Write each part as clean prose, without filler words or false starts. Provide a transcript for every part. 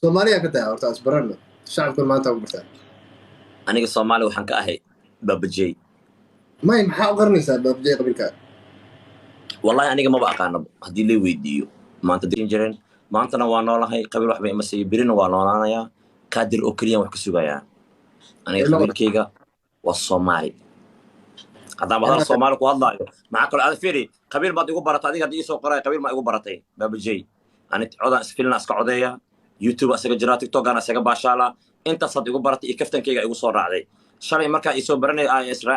Soomaaliya ka tahay horta asbarana shacabkan maanta ugu bartaa. Aniga Soomaali waxaan ka ahay Baabajey. May, maxaa u qaranaysaa Baabajey qabiilkaa? Wallahi aniga maba aqaanabo. Haddii lay weydiiyo maanta dirin jireen, maantana waa noolahay, qabiil waxba ima siiyo, berina waa noolaanayaa. Qaadir oo keliyaan wax ka sugayaa aniga. Qabiilkayga waa Soomaali. Haddaan hadal Soomaali ku hadlaayo, maxaa kaloo ada fiiri? Qabiil baad igu baratay adiga. Haddii iisoo qoray qabiil maa igu baratay, Baabajey. Ani codaan isfilna iska codeeya, YouTube isaga jiraa, TikTokaan isaga baashaalaa. Intaasaad igu baratay iyo kaftankayga igu soo raacday. Shalay markaa isoo baranay,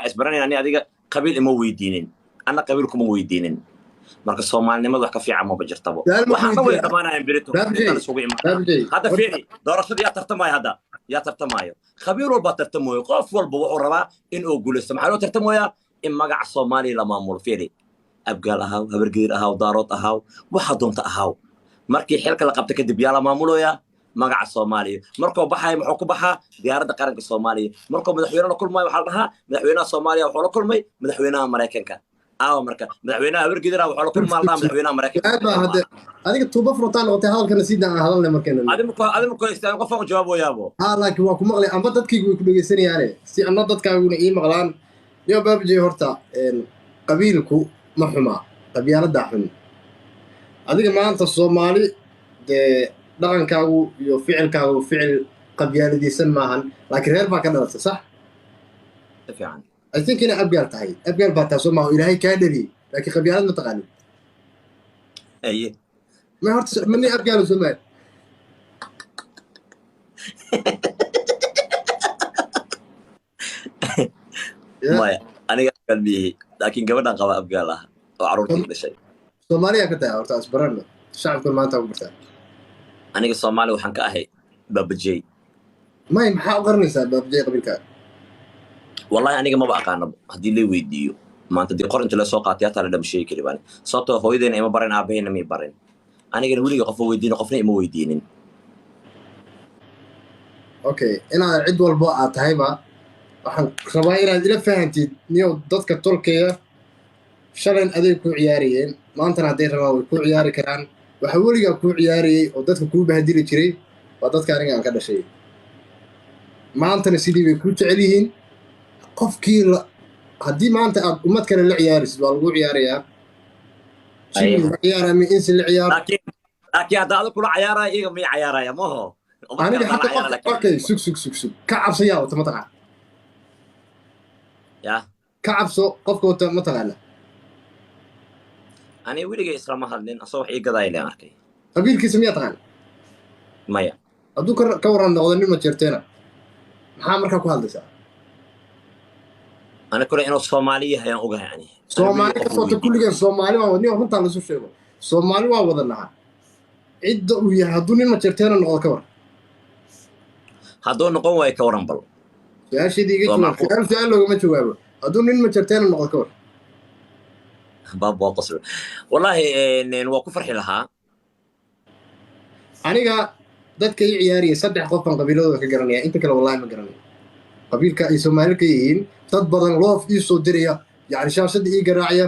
isbaranay ani adiga, qabiil ima weydiinin, anna qabiil kuma weydiinin. Marka soomaalinimada wax ka fiican maba jirtabo. Waxaan dhan way dhamaanayaan berito intaan isugu imaanaa. Hadda fiiri doorashada, yaa tartamaayo? Hadda yaa tartamaayo? Qabiil walbaa tartamooyo. Qof walba wuxuu rabaa in uu guulaysto. Maxaa loo tartamoyaa? In magaca Soomaaliya la maamulo. Fiiri, Abgaal ahaaw, Habargeer ahaaw, Daarood ahaaw, waxaa doonta ahaaw, markii xilka la qabta kadib yaa la maamuloyaa? Magaca Soomaaliya. Markuu baxayo muxuu ku baxaa? Diyaaradda qaranka Soomaaliya. Markuu madaxweyne la kulmayo waxaa la dhahaa madaxweynaha Soomaaliya wuxuu la kulmay madaxweynaha Maraykanka. Aawa marka madaxweynaha Habargidira wuxuu la kulmaa la dhahaa madaxweynaha Maraykanka. Aad baa hadde adiga tuuba furtaan noqotay. Hadalkana sii daan hadalne markeena. Adi marku istaan qofaan u jawaaboyaabo. Haa, laakiin waa ku maqlay amba dadkaygu way ku dhegeysanayaane, si anna dadkaaguna ii maqlaan. Yo Baabajey, horta qabiilku ma xuma, qabyaaladaa xun. Adiga maanta Soomaali dee dhaqankaagu iyo ficilkaagu ficil qabyaaladiisan maahan, laakiin reer baa ka dhalatay, sax? Si fiican. I think inay Abgaal tahay. Abgaal baa taa, soo maaha? Ilaahay kaa dhaliyey, laakiin qabyaalad ma taqaanin. Aye. Ma horta mani Abgaal soo maaha? Maya, aniga Abgaal miyihi, laakiin gabadhan qaba Abgaal ah oo carruurtii dhashay. Soomaaliya ka tahay horta asbarana shacabkan maanta ugu bartaa. Aniga Soomaali waxaan ka ahay Baabajey. May, maxaa u qaranaysaa Baabajey qabiilkaa? Wallahi aniga maba aqaanabo. Haddii lay weydiiyo maanta, dii qor inta lasoo qaatay hataa la dhama sheegi kari baan, sababtoo hooyadeyna ima barin, aabaheyna ma barin, anigana weliga qofa weydiinin, qofna ima weydiinin. Okay, inaad cid walbo aad tahayba waxaan rabaa inaad ila fahantid. Niyow, dadka tolkeya shalayn aday kuu ciyaarayeen, maantana hadday rabaan way kuu ciyaari karaan. Waxa weligaa kuu ciyaarayey oo dadka kuu bahdili jiray waa dadka aniga aan ka dhashay. Maantana sidii bay kuu jecel yihiin. Qofkii la haddii maanta aad ummad kale la ciyaarisid, waa lagu ciyaarayaa. Jimmy la ciyaar ama insi la ciyaar. Laakiin hadda adiga kula cayaaraya, iyaga may cayaaraya maho. Aniga xataa qofka, okay, sug sug sug sug, ka cabso yaa wata mataqaan? Ya. Ka cabso qofka wata mataqaana? Aniga weligay islama hadlin, asoo wax ii gadaaya leen arkay. Qabiilkiisa miyaa taqaan? Maya. Hadduu ka waran noqdo nin Majeerteena, maxaa markaa ku hadlaysaa? Ani kule inuu Soomaali yahay aan ogahay ani. Soomaali ka soota, kulligeen Soomaali baan wadni. Runtaa lasu sheego, Soomaali waa wada naha. Cidda uu yahay hadduu nin Majeerteena noqdo, ka war? Hadduu noqon waayo, ka waran bal? Su-aasheedii iga Waa jawaab. macquul. Su-aal su-aal loogama jawaabo. Hadduu nin Majeerteena noqdo, ka war? Baab waa qosl wallahi, waa ku farxi lahaa. Aniga dadka ii ciyaariyay saddex qof baan qabiiladooda ka garanaya, inta kale wallahi ma garanayo qabiilka ay Soomaali ka yihiin. Dad badan loof ii soo diraya, yani shaashadda ii garaacaya,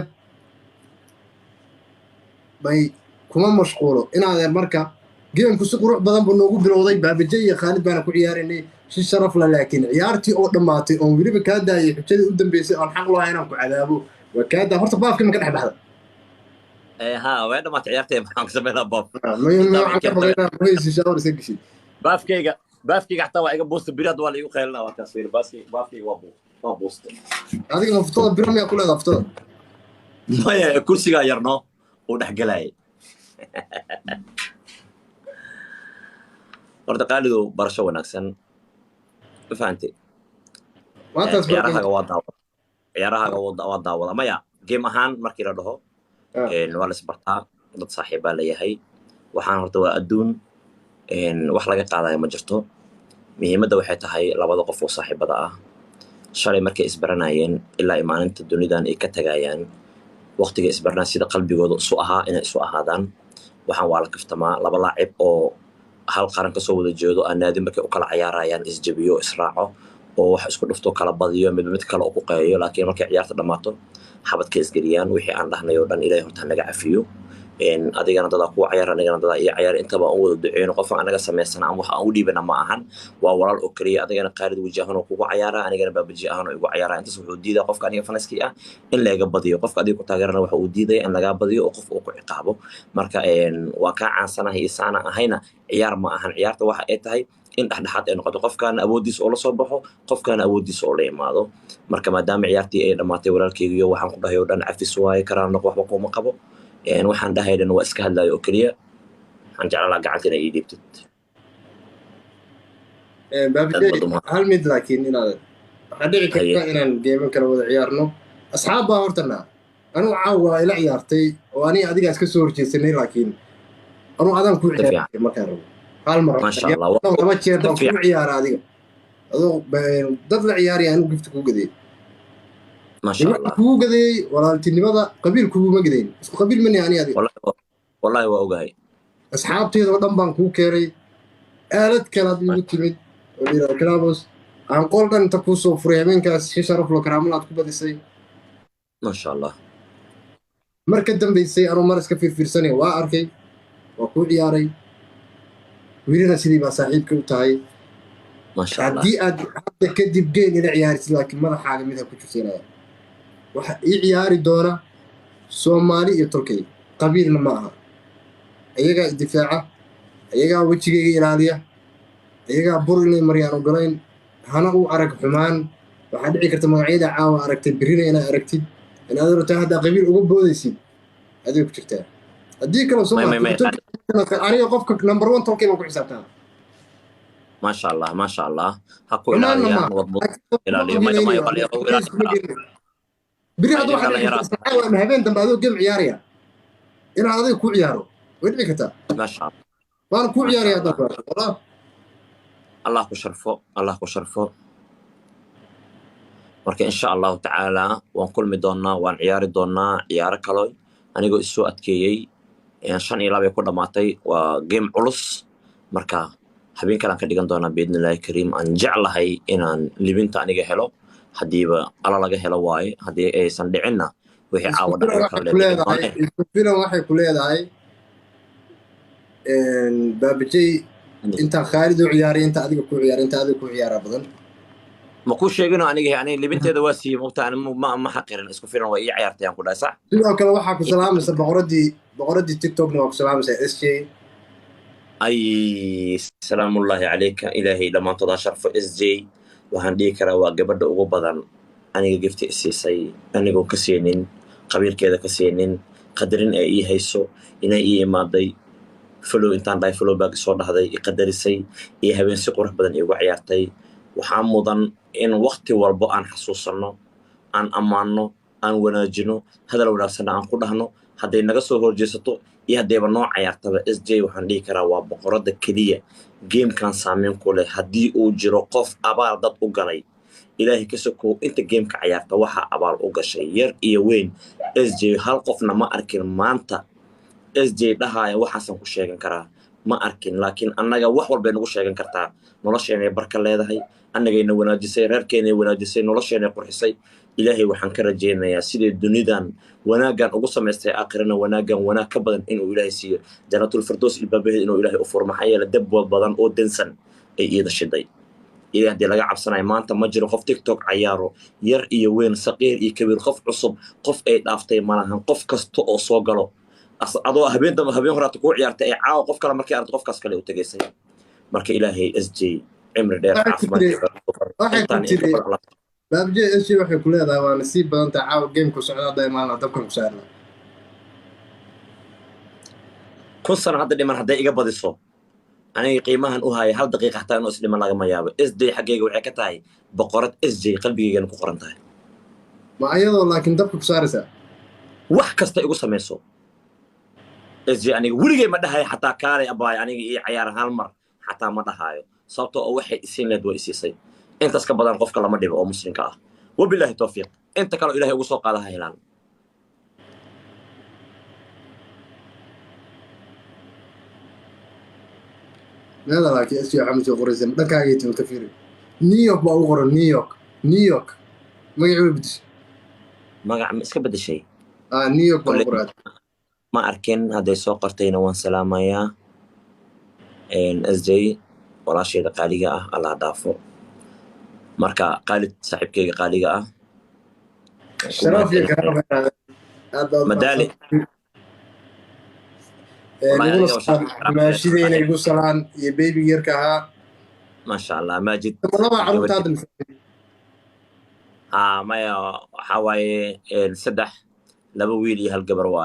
bay kuma mashquulo inaadeer. Marka gameku si qurux badan buu noogu bilowday. Baabaje iyo Khaalid baana ku ciyaaraynay si sharaf la, laakiin ciyaartii oo dhammaatay oon weliba kaa daayay xujadii u dambeysay oon xaq lahaa inaan ku cadaabo waa kaa daa. Horta baafkii ma ka dhex baxda? Ha, way dhamaatay ciyaartay. Maxaan ku sameynaa baaf? Waxaan ka baqaynaa mahaysi shower iska geshid. Baafkayga xataa waa iga buusta. Biri hadda waa la igu qaylinaa. Waa kaas fiiri, baafkayga waa buusta. Adiga ma futada biro miyaa ku leedaha futada? Maya, kursigaa yarno uu dhex galayay. Horta qaalidow, barasho wanaagsan, ma fahantay? Maantaas. Ciyaarahaaga waa daawada, ciyaarahaaga waa daawada. Maya, game ahaan markii la dhaho, waa la isbartaa, dad saaxiibbaa leeyahay. Waxaan horta waa adduun, wax laga qaadayo ma jirto. Muhiimadda waxay tahay labada qof oo saaxiibada ah shalay markay isbaranayeen ilaa ay maalinta dunidan ay ka tagayaan, waqtiga isbaranaya sida qalbigooda isu ahaa inay isu ahaadaan. Waxaan waa la kaftamaa. Laba laacib oo hal qaran kasoo wada jeedo aan naadi markay u kala cayaarayaan isjabiyo, israaco oo wax isku dhufto, kala badiyo, midba mid kale oo ku qeeyo, laakiin markay ciyaarta dhammaato xabadka isgeliyaan. Wixii aan dhahnay oo dhan Ilaahay horta hanaga cafiyo. Adigana dadaa kuwa cayaar, anigana dadaa iyo cayaar, intaba aan wada duceyno. Qofka anaga samaysana aan wax aan u dhiibana ma ahan, waa walaal oo keliya. Adigana Qaalid weji ahaan oo kugu cayaara, anigana Baabaji ahaan oo igu cayaara. Intaas wuxuu diidaa qofka aniga fanaskii ah in laga badiyo, qofka adiga ku taageerana waxa uu diidaya in lagaa badiyo oo qof uu ku ciqaabo. Marka waa kaa caansanahay iyo saana ahayna ciyaar ma ahan. Ciyaarta waxa ay tahay in dhexdhexaad ay noqoto, qofkaana awooddiisa oo la soo baxo, qofkaana awooddiisa oo la imaado. Marka maadaama ciyaartii ay dhammaatay, walaalkeygiyo, waxaan ku dhahay oo dhan cafis waaye, karaan noq, waxba kuma qabo. Waxaan dhahay dhan waa iska hadlayo oo keliya. Waxaan jeclaan lahaa gacanta inay ii dhiibtid. Baabijey, hal mid laakiin inaad waxaa dhici karta inaan geeman kala wada ciyaarno. Asxaab baa hortana anugu caawa waa ila ciyaartay oo aniga adigaa iska soo horjeesanay, laakiin anugu adaan kuu ciyaaray markaan rabo hal mar, laba jeer baan kuu ciyaara adiga adoo dad la ciyaaraya. Anigu gifta kuu gadeey kugu gadeeyey walaaltinimada, qabiil kuguma gadeyn, isku qabiil mani ani adiga. Wallahi waa ogahay. Asxaabteeda oo dhan baan kuu keenay. Aalad kalaad iigu timid oo la yidhahdo Clubhouse, aan qol dhan inta kuu soo furay habeenkaas si sharaf lo karaamalaad ku badisay. Maasha Allah. Mar ka dambaysay anuu mar iska fiirfiirsanay waa arkay, waa kuu ciyaaray, welina sidii baa saaxiibka u tahay. Maasha Allah. Haddii aad hadda kadib geen ila ciyaarisid laakiin madaxaaga mid ha ku jirsanaya, waxa ii ciyaari doona Soomaali iyo Tolkay, qabiilna ma aha. Iyagaa difaaca, iyagaa wejigayga ilaaliya, iyagaa bur inay maryaan ogolayn hana u arag xumaan. Waxaa dhici karta magacyada caawa aragtay birina inaad aragtid in aad rabtaa haddaa qabiil uga boodaysid, aday ku jirtaa. Haddii kale soo aniga qofka number one Tolkay baan ku xisaabtaa. Maasha Allah, maasha Allah, ha ku ilaaliyaan, ilaaliyo. Maya, maya, waa la ilaali karaa. Beri hadda waxaa caawa ama habeen dambe adoo game ciyaaraya inaan adiga ku ciyaaro way dhici kartaa. Maasha Allah. Waana kuu ciyaaraya haddaan ku wallah. Allah ku sharfo, Allah ku sharfo. Marka insha Allahu tacaala waan kulmi doonaa, waan ciyaari doonaa ciyaaro kalo. Anigoo isoo adkeeyey 5-2 ay ku dhammaatay, waa game culus. Marka habeen kalaan ka dhigan doonaa biidni Illahi kariim. Aan jeclahay inaan libinta aniga helo, haddiiba alla laga helo waaye. Haddii aysan dhicinna, wixii caawa dhacay kale. Isku filan waxay ku leedahay Baabajey, intaan Khaalid u ciyaaray, inta adiga ku ciyaaray, inta adiga ku ciyaaraa badan. Ma kuu sheegino aniga libinteeda waa siiyey mogta. Ani ma xaqirin. Isku filan waa ii ciyaartay aan ku dhahay, sax. Sidoo kale waxaa ku salaamaysa boqoradii TikTokna waa ku salaamaysa, S J. Ay, salaamullaahi calayka. Ilaahay dhammaantood ha sharfo. S J waxaan dhihi karaa waa gabadha ugu badan aniga gifti isiisay, anigoon ka siinin qabiilkeeda, ka siinin qadarin ay ii hayso, inay ii imaaday, follow intaan dhahay follow back soo dhahday, i qadarisay iyo habeen si qurux badan iigu ciyaartay. Waxaa mudan in waqti walbo aan xasuusanno, aan ammaanno, aan wanaajino, hadal wanaagsanna aan ku dhahno, hadday naga soo horjeesato iyo haddayba noo cayaartaba. S J waxaan dhihi karaa waa boqoradda keliya gamekan saameyn ku leh. Haddii uu jiro qof abaal dad u galay Ilaahay ka sokow, inta gameka cayaarta waxaa abaal u gashay yar iyo weyn S J. Hal qofna ma arkin maanta S J dhahaaya waxaasaan ku sheegan karaa, ma arkin. Laakiin annaga wax walbay nagu sheegan kartaa. Nolosheenay barka leedahay, annagayna wanaajisay, reerkeenay wanaajisay, nolosheenay qurxisay. Ilaahay waxaan ka rajaynayaa siday dunidan wanaaggan ugu samaystay, aakhirana wanaaggan wanaag ka badan inuu Ilaahay siiyo, Janatulfirdows ilbaabaheed inuu Ilaahay u furo. Maxaa yeele dab badan oo dansan ay iida shiday. Ilaahay haddii laga cabsanayo, maanta ma jiro qof TikTok cayaaro, yar iyo weyn, saqiir iyo kabiir, qof cusub, qof ay dhaaftay malahan. Qof kasta oo soo galo adoo habeen dambe, habeen horaata kuu ciyaartay, ay caawa qof kale markay aragto qofkaas kale u tegaysay. Marka Ilaahay S J cimri dheer, caafimaad. Waxay ku tiri Baabje, S J waxay ku leedahay waa nasiib badan tahay caawa gameku socda, hadda imaan dabkan ku saarna. 1000 sano hadda dhiman hadday iga badiso, aniga qiimahan u haya hal daqiiqa xataa inuu isdhiman lagama yaabo. S J xaggayga waxay ka tahay boqorad, S J qalbigaygana ku qoran tahay. Ma ayadoo laakiin dabka ku saaraysaa? Wax kasta igu samayso S J, aniga weligay ma dhahayo xataa kaalay abaay aniga ii cayaar hal mar xataa ma dhahaayo, sababtoo oo waxay isiin leed way isiisay. Intaas ka badan qofka lama dhibo oo muslimka ah. Wabilaahi tawfiiq. Inta kaleo Ilahay ugu soo qaada ha helaan. Meeda laakiin S J waxaa ma soo qoraysa dhankaagay timid, ka fiiri, New York baa ugu qoran. New York, New York magacii way bedeshay. Magac ma iska bedeshay? Ah, New York baa ugu qoran. Ma arkin. Hadday soo qortayna waan salaamayaa. SJ walaasheeda qaaliga ah, Allah dhaafo. Marka Qaalid, saaxiibkeyga qaaliga ah. Sharaf iyo karaama, aad baad. Madaali. Nigula maashideyna igu salaan iyo baby yarka ahaa. Maasha Allah, Maajid. Laba carruurta hadda mise? Ha, maya, waxaa waaye saddex, laba wiil iyo hal gabar waaye.